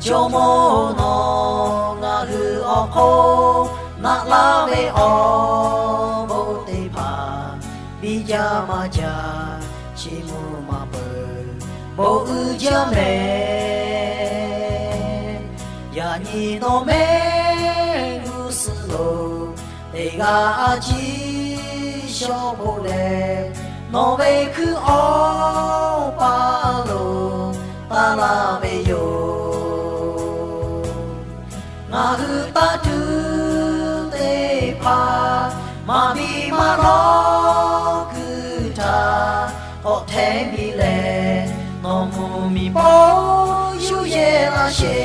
Jawˇmawˇ-oˬ, nawˬ ngaˬ hui awˬ hk'oˆ naꞈ laˇ ve awˬ bon teˇ hpaˍ biˇ jaˇ maˇ jaˇ, chiˇ mvuh maˇ peuˬ, bon uiˍ jaˇ mehˍ. Yaꞈ nyi nawˬ mehˆ g'uˇ suhˍ lo teˇ g'aˇ a ciˉ shawˉ hpoˆ leh, nawˬ ve hkui awˬ paˇ lo taˇ laˇ ve yoˬ. Ngaˬ hui taˇ tuˬ teˇ hpaˍ maˇ biˇ maˇ lawˬ kuiˬ htaꞈ k'awꞈ hteˇ miˬ leh, nawˬ mvuhˇ miˬ pawˆ yuˬ yehˬ laˇ sheˍ.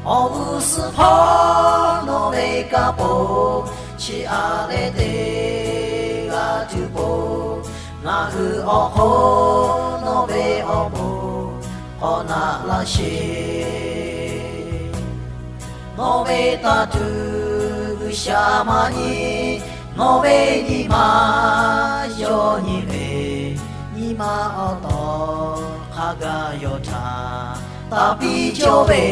Awˬ g'uˇ suhˍ hpawˇ nawˬ ve kaˇ poˍ chiˇ aꞈ leh teˇ g'aˇ tuˬ poˬ, ngaˬ hui awˬ hk'oˆ nawˬ ve awˬ moˍ k'awꞈ naꞈ laˇ sheˍ. Nawˬ ve taˇ tuˬ G'uiˬsha maˇ nyi, nawˬ ve nyi ma yawˇ nyi ve, nyi ma awˬ tawˍ hk'a gaˬ yawˇ htaꞈ taˇ piˇ cawˇ ve,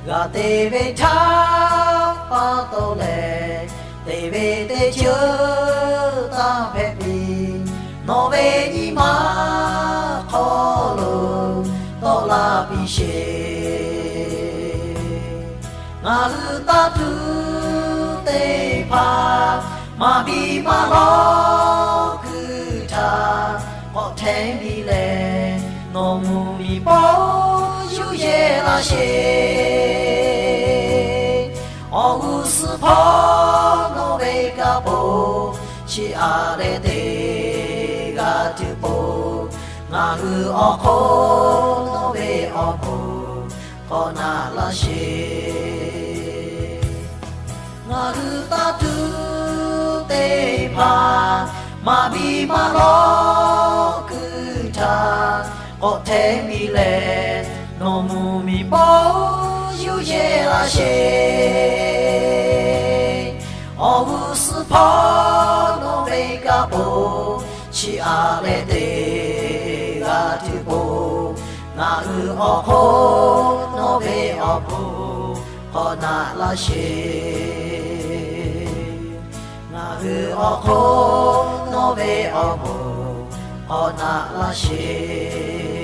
g'a te ve htaˇ pa taw leh, te ve teˇ ceuˬ taˇ hpehꞈ piˇ, nawˬ ve nyi ma hk'aw lo tawˆ la piˇ sheˍ. Ngaˬ hui taˇ tuˬ teˇ hpaˍ maˇ biˇ maˇ lawˬ kuiˬ htaꞈ k'awꞈ hteˇ miˬ leh, nawˬ mvuhˇ miˬ pawˆ yuˬ yehˬ laˇ sheˍ. Awˬ g'uˇ suhˍ hpawˇ nawˬ ve kaˇ poˍ chiˇ aꞈ leh teˇ g'aˇ tuˬ poˬ, ngaˬ hui awˬ hk'oˆ nawˬ ve awˬ moˍ k'awꞈ naꞈ laˇ sheˍ. Ngaˬ hui taˇ tuˬ teˇ hpaˍ maˇ biˇ maˇ lawˬ kuiˬ htaꞈ k'awꞈ hteˇ miˬ leh, nawˬ mvuhˇ miˬ pawˆ yuˬ yehˬ laˇ sheˍ. Awˬ g'uˇ suhˍ hpawˇ nawˬ ve kaˇ poˍ chiˇ aꞈ leh teˇ g'aˇ tuˬ poˬ, ngaˬ hui awˬ hk'oˆ nawˬ ve awˬ moˍ k'awꞈ naꞈ laˇ sheˍ. Ngaˬ hui awˬ hk'oˆ nawˬ ve awˬ moˍ k'awꞈ naꞈ laˇ sheˍ.